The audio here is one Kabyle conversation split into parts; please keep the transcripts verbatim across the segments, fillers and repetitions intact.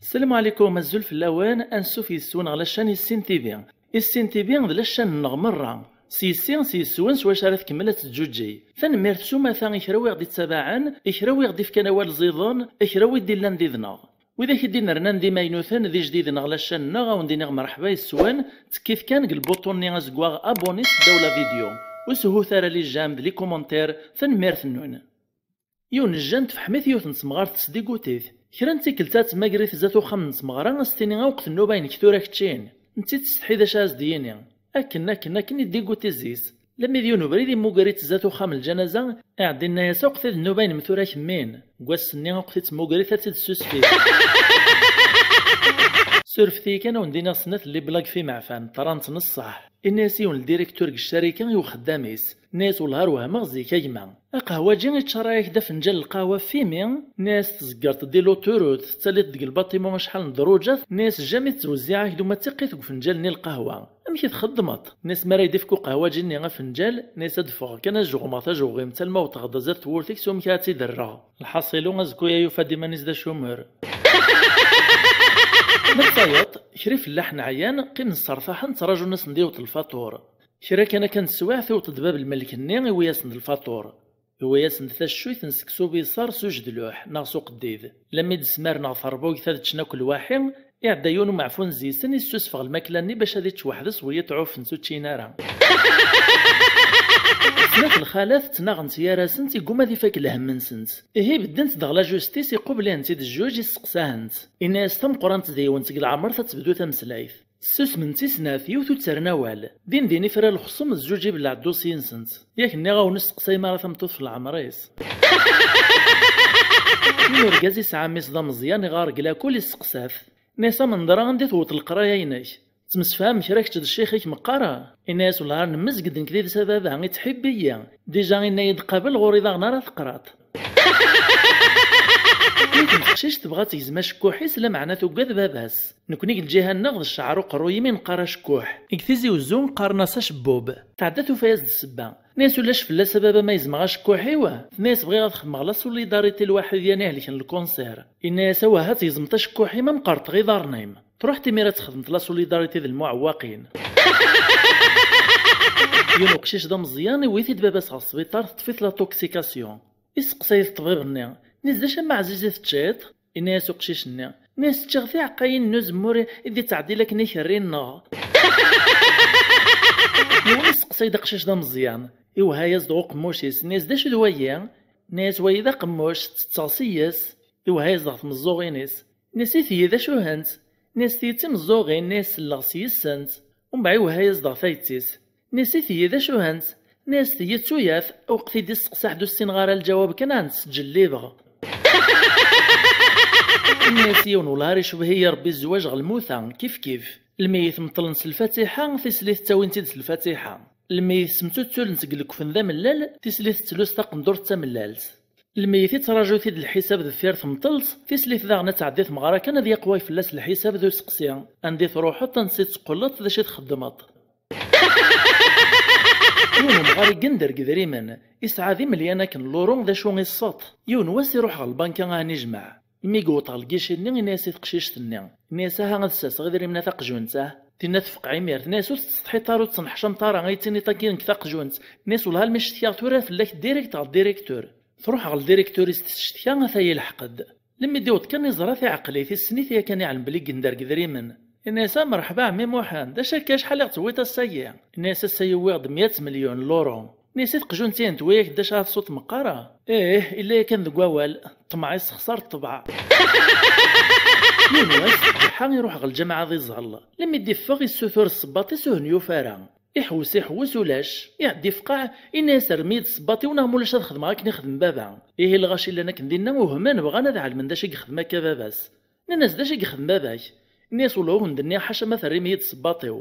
Salam ɛlikum, azul fell-awen, ansuf yes-wen ɣer la chaîne Issin T V. Issin T V d la chaîne-nneɣ merra. S yessi, s yes-wen s wacu ara tkemmel ad teǧǧuǧǧeg. Tanemmirt s umata i kra wi ɣ-d-ittabaɛen, i kra wi ɣ-d-ifkan awal ẓiḍen, i kra wi d-illan did-neɣ. Widak i d-inernan d imaynuten d ijdiden ɣer la chaîne-nneɣ, a wen-d-iniɣ merḥba yes-wen, ttekkit kan deg lbuṭun-nni azeggaɣ abonné seddaw la vidéo. Ur shut ara les j'aime d les commentaires, tanemmirt-nnun. Yiwen n jjan tefḥem-it yiwet n temɣart tesdigutit. Kra n tikkelt ad temmagri tezza-t uxxam n tmeɣra, a s-tini: "Awqet nnuba-inek tura keččin." Netti tsetḥi d acu ad as-d-yini. Akken, akken, akken i ddiguti zzi-s. Lammi d yiwen ubrid immuger-itt zdat uxxam n lǧanaza, iɛeddi inna-yas: "Awqet d nnuba-inem tura kemmin." Deg wass-nni awqet i tmugrit ad tt-id-ssusfit. Surfet-iyi kan a wen-d-iniɣ snat n les blagues f imeɛfan, ṭṭrant n ṣṣeḥ. Inna-yas yiwen n ldirektur deg ccarika i uxeddam-is. Inna-yas: "Wellah ar wehmeɣ zik a gma. Aqehwaǧi iččaray-ak-d afenǧal n lqahwa f imi." Inna-yas: "Tzegreḍ-d i l'autoroute, tettaliḍ deg lbatimu acḥal n ddruǧat." Inna-yas: "Jamais ttwezziɛeɣ-ak-d uma d tiqqit deg ufenǧal-nni n lqahwa. Amek i txeddmeḍ?" Inna-yas: "Mi ara yi-d-ifk uqehwaǧi-nni afenǧal, inna-s ad ffɣeɣ kan ad jɣumeɣ tajɣimt alma wteɣ-d azat n wurtik s umek ara tt-id-rreɣ. Lḥaṣilu, azekka-ya yufa-d iman-is d acumur." Ma d tayeḍ, kra ifellaḥen ɛyan, qqimen ssertaḥen, ttraǧun-asen-d iwweḍ lfaṭur. Kra kan akka n teswiɛt, iwweḍ-d bab lmelk-nni, iwwi-yasen-d lfaṭur. Iwwi-yasen-d taccuyt n seksu biṣar s ujedluḥ neɣ s uqeddid. Lammi d-smaren ɣer terbugt ad ččen akk lwaḥi, iɛedda yiwen umeɛfun zzi-sen, issusfeɣ lmakla-nni bac ad ičč weḥd-s, wiyaḍ ttɛuffent ur ččin ara. Snat lxalat ttnaɣent gar-asent, iguma ad ifak lhemm-nsent. Ihi beddent-d ɣer la justice, iqubel-int-id jjuj, isseqsa-hent. Inna-yas: "Tameqqrant deg-went seg leɛmer ad tebdu tameslayt." Ssusment i snat, yiwet ur tterren awal. Din din ifra lexṣum d jjuj, ibelleɛ ddusyi-nsent. Yak nniɣ-awen ur sseqsayem ara tameṭṭut f leɛmer-is. Yiwen urgaz isɛa mmi-s d ameẓyan, iɣar deg lakul, isseqsa-t. Inna-yas: "Amenḍra, anda i tewweḍ leqraya-inek?" "Ttemsefhamen kra kečč d ccix-ik meqqar?" Inna-yas: "Wellah ar nemmezg-d nekk d idis a baba, ittḥibbi-yi. Dija inna-yi-d qabel ɣur-i daɣen ara teqraḍ." Yiwet n teqcict tebɣa ad tegzem acekkuḥ-is, lameɛna tugad baba-s. Nekni deg lǧiha-nneɣ d cceɛr uqerruy imi neqqar acekkuḥ. Deg Tizi Uzzu qqaren-as acebbub. Tɛedda tufa-yas-d ssebba. Inna-yas: "Ulac fell-as a baba ma gezmeɣ acekkuḥ-iw." Tenna-yas: "Bɣiɣ ad xedmeɣ la solidarité lwaḥid yan ihelken lkunṣir." Inna-yas: "Awah, ad tgezmeḍ acekkuḥ-im, ad meqqret tɣiḍarn-im. Truḥ timi ara txedmeḍ la solidarité d lmuɛewwaqin." Yiwen uqcic d ameẓyan, iwwi-t-id baba-s ɣer sbiṭar, teṭṭef-it la toxication. Isteqsa-yi ṭṭbib-nni: "Nni-s d acu a mma ɛziz i teččiḍ?" Inna-yas uqcic-nni: "Nni-s ččiɣ tiɛeqqayin n uzemmur i d-ittɛeddil akken ikerri-nneɣ." Yiwen isteqsa-yi-d aqcic d ameẓyan, iwehha-yas-d ɣer uqemmuc-is, nni-s: "D acu d wayi?" Nni-yas: "Wayi d aqemmuc, ttetteɣ s-yes." Iwehha-yas-d ɣer tmeẓẓuɣin-is, nni-s: "I tiyi d acu-hent?" Nni-s: "Tiyi d timeẓẓuɣin." Nni-yas: "Selleɣ s-yessent." Umbeɛd iwehha-yas-d ɣer tayet-is, nni-s: "I tiyi d acu-hent?" Nni-yas: "Tiyi d tuyat, awqet i d-isteqsa ḥedd ur ssineɣ ara lǧawab kan ad tt-ttǧellibeɣ." Nni-yas yiwen: "Wellah ar icebbeḥ-iyi Rebbi zzwaǧ ɣer lmuta, kif kif. Lmeyyet meṭṭlen s lfatiḥa, tislit ttawin-tt-id s lfatiḥa. Lmeyyet semtuttulen-t deg lekfen d amellal, tislit tettlus taqendurt d tamellalt. Lmeyyet ittraǧu-t-id lḥisab deffir temṭelt, tislit daɣen ad tɛeddi tmeɣra kan ad yaqway fell-as lḥisab d useqsi. Anda i truḥeḍ, ansi teqqleḍ, d acu i txeddmeḍ?" Yiwen umɣar igen derg idrimen, isɛa d imelyan akken n luru, d acu i ṣṣeṭ. Yiwen wass iruḥ ɣer lbanka a n-ijmeɛ. Imi i yewweḍ ɣer lgici-nni, inna-yas i teqcict-nni. Inna-yas: "Aha ad sserseɣ idrimen a taqjunt, ah." Tinna tefqeɛ imir, tenna-yas: "Ur tettsetḥiḍ ara, ur tettneḥcameḍ ara, ay ttiniḍ akkin deg taqjunt." Inna-yas: "Wellah almi ccetkiɣ tura fell-ak direct ɣer directeur." Truḥ ɣer ldirektur-is tescetki, ata yelḥeq-d. Lemmi d-iweḍ kan iẓra tiɛeqlit, issen-it yakan iɛlem belli yender deg idrimen. Inna-yas: "A mreḥba a ɛemmi Muḥend, d acu akka, acḥal i ɣ-tewwiḍ ass-agi?" Inna-yas: "Ass-a yewwiɣ-d meyya n tmelyon n luru." Inna-yas: "I teqjunt-ihin tewwi-yak-d acu ara tesweḍ meqqar?" "Ih, illa yakan deg wawal, ṭṭmeɛ issexṣar ṭṭbeɛ." Yiwen wass, Ǧeḥḥa iruḥ ɣer lǧameɛ ad iẓẓel. Lemmi d-iffeɣ, issutur ssebbaṭ-is, ur ten-yufi ara. Iḥewwes, iḥewwes, ulac. Iɛedda ifeqqeɛ, inna-yas: "Rrem-iyi-d ssebbaṭ-iw neɣ ma ulac ad xedmeɣ akken i xdem baba." Ihi lɣaci llan akken dinna uhmen, bɣan ad ɛelmen d acu i yexdem akka baba-s. Nnan-as: "D acu i yexdem baba-k?" Inna-yas: "Wellah ur wen-d-nniɣ ḥaca ma terrim-iyi-d ssebbaṭ-iw."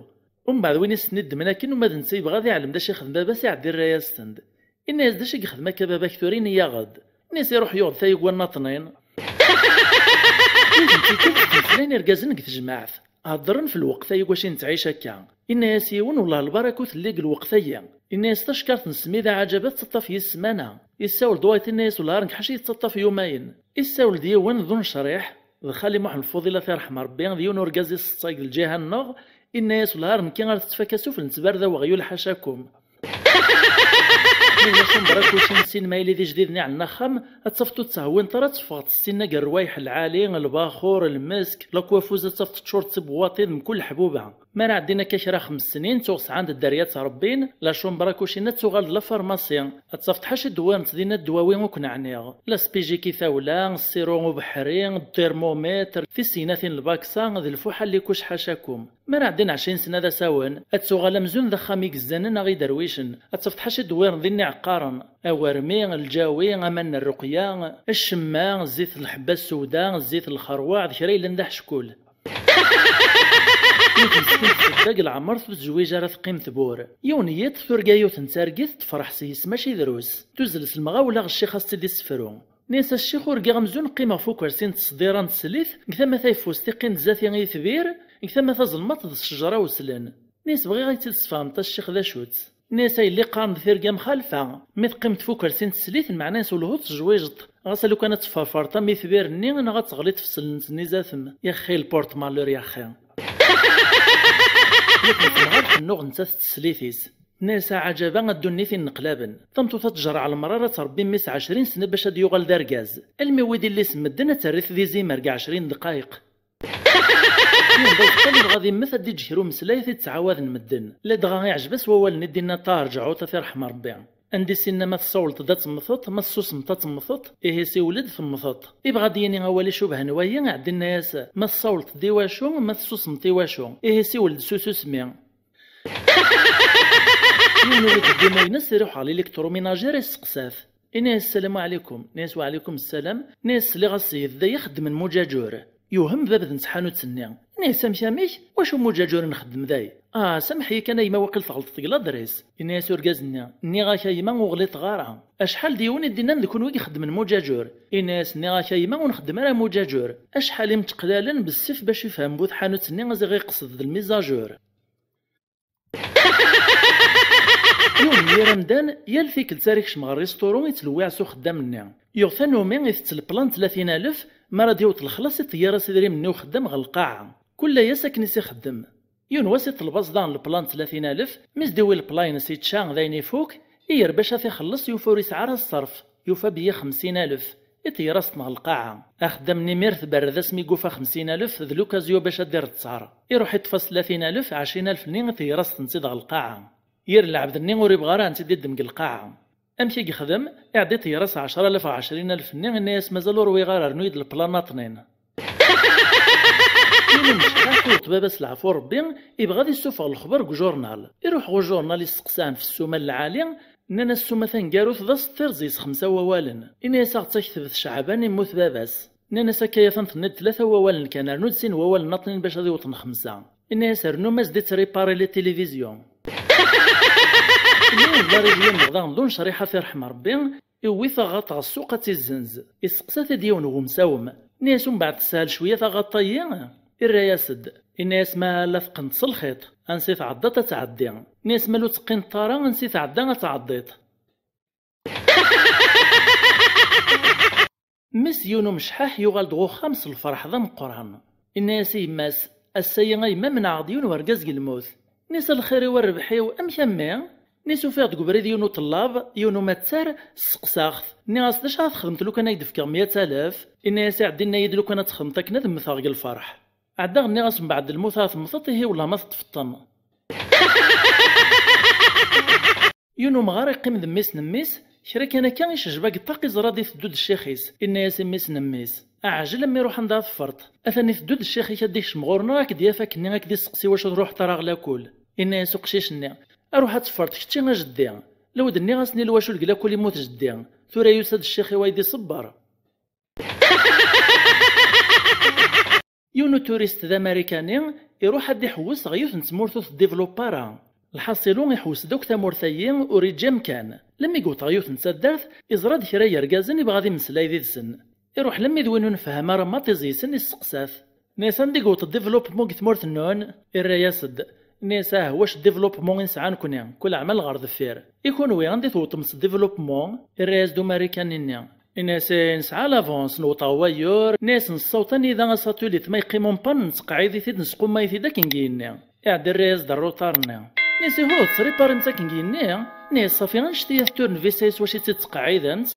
Umbeɛd win i s-ten-iddmen akken, uma d netta yebɣa ad iɛlem d acu i yexdem baba-s, iɛedda irra-yas-ten-d. Inna-yas: "D acu i yexdem akka baba-k tura, ini-yaɣ-d." Inna-yas: "Iruḥ yuɣ-d tayegwa n aṭnin." Yiwet n tikkelt ttmeslayen irgazen deg tejmaɛt. Heddren f lweqt-agi wac i nettɛic akka. Inna-yas yiwen: "Wellah lbaraka ur telli deg lweqt-agi." Inna-yas: "Tacekkart n ssmid aɛǧab ad tettaṭṭaf yis ssmana." Issawel-d wayeḍ, inna-yas: "Wellah ar nekk ḥaca yettaṭṭaf yumayen." Issawel-d yiwen d unecriḥ, d Xali Muḥ Lfuḍil, ad t-irḥem Rebbi, d yiwen urgaz iseṭṭay deg lǧiha-nneɣ. Inna-yas: "Wellah ar nekki ar tettfaka sufell n ttbarda weɣyul, ḥacakum." Nella cumber akuci n sin ma yili d ijdiden iɛellen axxam, ad tafeḍ ur ttehwint ara, ad teffɣeḍ tessinna deg rrwayḥ lɛali, lbaxur, lmesk, lakwafuz, ad tafeḍ teččur d tibwaṭin mkul ḥbuba. Mi ara ɛeddin akka kra xems snin, tuɣ sɛan-d dderya ttrebbin, la cumber akuci-nni ad tuɣal d la pharmacie. Ad tafeḍ ḥaca i d-wwirent dinna ddwawi ur ken-ɛniɣ. La spijiki tawla, ssiru ubeḥri, thermomètre, tisegnatin lbaksa, d lfuḥa likuc ḥacakum. Mi ara ɛeddin ɛecrin sna d asawen, ad tuɣal amzun d axxam i yezzanen neɣ iderwicen. Ad tafeḍ ḥaca i d-wwiren din iɛeqqaren: awermi, lǧawi, aman n rruqya, ccemma, zzit n lḥebba ssewda, zzit n lxerwaɛ, d kra yellan d aḥeckul. Yiwet meskint tedda deg leɛmer, ur tezwij ara, teqqim tbur. Yiwen yiḍ, turga yiwet n targit, tefreḥ s yes mačči drus. Tuzzel s lemɣawla, ccix a s-tt-id-issefru. Nni-as: "A ccix, urgaɣ amzun qqimeɣ f ukersi n tesdira n teslit, deg tama tayeffust iqqim-d zdat-i yitbir, deg tama tazelmaḍt d ccejra uslen." Nni-as: "Bɣiɣ ad yi-tt-id-tesfehmeḍ a ccix, d acu-tt?" Nni-as: "A yelli, qqaren-d tirga mxalfa. Mi teqqimeḍ f ukersi n teslit, lmeɛna-s ur lhu tejwijeḍ. Ɣas a lukan ad tefferferḍ am yitbir-nni, neɣ ad teɣliḍ f sellent-nni zatem. Yaxxi, le porte-malheur, yaxxi." Yiwet n temɣart tennuɣ nettat d teslit-is. Nna-yas: "A ɛǧaba, a ddunit inneqlaben. Tameṭṭut ad tjerreɛ lemrar, ad tṛebbi mmi-s ɛecrin sna bac ad yuɣal d argaz. Almi wid illi s medden ad terr-it d izimer deg ɛecrin ddqayeq." Yiwen d aẓeṭṭal yebɣa ad immet, ad d-iǧǧ kra umeslay ad t-id-ttɛawaden medden. Ladɣa iɛjeb-as wawal-nni d-inna ṭaher ǧɛut, ad t-irḥem Rebbi. Anda i s-inna: "Ma tessawleḍ-d ad temmteḍ, ma tessusmeḍ ad temmteḍ, ihi siwel-d temmteḍ." Ibɣa ad d-yini awal icubhen wayi, iɛeddi inna-yas: "Ma tessawleḍ-d i wacu, ma tessusmeḍ i wacu, ihi siwel-d s ususmi." Yiwen ur iqeddem ines, iruḥ ɣer l'électroménager, isteqsa-t. Inna-yas: "Ssalamu ɛlikum." Inna-yas: "Weɛlikum ssalam." Inna-yas: "Sliɣ-as yedda ixeddem n muǧaǧur." Yewhem bab n tḥanut-nni. Inna-yas: "Amek, amek? Wacu muǧaǧur nxeddem day?" "Ah, sameḥ-iyi kan a gma, waqil tɣelṭeḍ deg ladris." Inna-yas urgaz-nni: "Nniɣ-ak a gma ur ɣliṭeɣ ara. Acḥal d yiwen i d-innan d kunwi i ixeddmen muǧaǧur?" Inna-yas: "Nniɣ-ak a gma ur nxeddem ara muǧaǧur." Acḥal imceqlalen bessif bac ifhem bu tḥanut-nni aziɣ iqsed d lmizajur. Yiwen n yir amdan, yal tikkelt ara ikcem ɣer risturu, ittlewwiɛ s uxeddam-nni. Yuɣ tanumi, itett leplan tlatin alef, mi ara d-yaweḍ lexlaṣ, iṭeyyer-as idrimen-nni i uxeddam ɣer lqaɛa. Kul ass akken i s-ixeddem. Yiwen wass, iṭleb-as daɣen leplan tlatin alef, mi s-d-iwi leplan-ines ičča, d ayen ifuk, iyer bac ad t-ixelleṣ, yufa ur isɛi ara ṣṣerf, yufa beyya xemsin alef. Iṭeyyer-as-ten ɣer lqaɛa. Axeddam-nni imir tberred asmi yufa xemsin alef, d lukazyu bac ad d-irettar. Iruḥ iṭṭef-as tlatin alef, ɛecrin alef-nni iṭeyyer-as-tent-id ɣer lqaɛa. Yir lɛebd-nni ur ibɣi ara ad tent-id-iddem deg lqaɛa. Amek i yexdem? Iɛedda iṭeyyer-as ɛecra alaf ɣer ɛecrin alef-nni, inna-yas: "Mazal ur wiɣ ara, rnu-yi-d leplanaṭnin." Yiwen umecḥaḥ iweṭ baba-s leɛfu Rebbi, ibɣa ad issufeɣ lexber deg ujurnal. Iruḥ ɣer ujurnal isteqsa ɛen f ssuma n lɛali, nnan-as ssuma taneggarut d aseṭṭir zzi-s xemsa wawalen. Inna-yas: "Aɣ-tt-aktebet Ceɛban, immut baba-s." Nnan-as: "Akka atan tenniḍ tlata wawalen kan, rnu-d sin wawalen naṭnin bac ad iwṭen xemsa." Inna-yas: "Rnu ma s-d-ittripari les télévisions." Inna-yas: "La région-nneɣ daɣen d unecriḥ, ad t-irḥem Rebbi, iwwi taɣaṭ ɣer ssuq ad tt-izzenz." Isteqsa-t-id yiwen n wemsawem. Inna-yas: "Umbeɛd teshel cwiya taɣaṭ-ayi?" Irra-yas-d. Inna-yas: "Ma la teqqneḍ s lxiṭ, ansi tɛeddaḍ ad tɛeddi." Inna-yas: "Ma lu teqqineḍ ara, ansi tɛedda ad tɛeddiḍ." Mmi-s yiwen umecḥaḥ yuɣal-d ɣer uxxam s lferḥ d ameqqran. Inna-yas i yemma-s: "Ass-ayi a yemma, menɛeɣ-d yiwen wergaz deg lmut." Nni-as: "A lxir-iw, a rrbeḥ-iw, amek a mmi?" Nni-as: "Ufiɣ deg ubrid yiwen uṭellab, yiwen umattar, sseqsaɣ-t. Nniɣ-as: 'D acu ara txedmeḍ lukan ay d-fkeɣ meyya alef?'" Inna-yas: "Iɛeddi, inna-yi-d lukan ad txedmeḍ akken ad mmteɣ deg lferḥ." Ɛeddaɣ nniɣ-as: "Mbeɛd lmut ara temmteḍ, ihi wellah ma teṭṭfeḍ-ten." Yiwen umɣar iqqim d mmi-s n mmi-s, kra kan akka icejbag ṭṭaq, iẓra-d iteddu-d ccix-is, inna-yas i mmi-s n mmi-s: "Aɛjel a mmi, ruḥ anda ara teffreḍ. Atan iteddu-d ccix-ik ad d-ikcem ɣur-neɣ, ad k-d-yaf akkenni, ad k-d-isteqsi wacu truḥeḍ ara ɣer lakul." Inna-yas uqcic-nni: "Aruḥ ad teffreḍ kečči a jeddi. Lawed nniɣ-asen i lwacul deg lakul immut jeddi, tura yusa-d ccix-iw ad yi-d-iṣebber." Yiwen uturist d amarikani iruḥ ad d-iḥewwes ɣer yiwet n tmurt ur teddivelop ara. Lḥaṣilu, iḥewwes-d akk tamurt-ayi, ur iǧǧi amkan. Lemmi yewweḍ ɣer yiwet n taddart, iẓra-d kra n yergazen, ibɣa ad imeslay did-sen. Iruḥ lemmi d win ur nefham ara maṭi zzi-sen, isteqsa-t: Nni-as: "Anda i yewweḍ développement deg tmurt-nnun?" Irra-yas-d. Nni-as: "Ah, wac développement i nesɛa nekni, kul ɛmal ɣer deffir. I kunwi, anda i tewwḍem s développement?" Irra-yas-d Umarikani-nni. Nni-as: "Eh, nesɛa l'avance, newweḍ ɣer wayyur." Nni-as: "Nessaweḍ anida asatullit ma yeqqim en panne, nettqeɛɛid-it-id, nesqumay-it-id akken deg yigenni." Iɛedda irra-yas-d rrutar-nni. Nni-as: "Ihu, tettṛiparim-tt akken deg yigenni?" Nni-as: "Ṣafi, annect-ihi turnevis-a s wacu i tt-id-ttqeɛɛident?"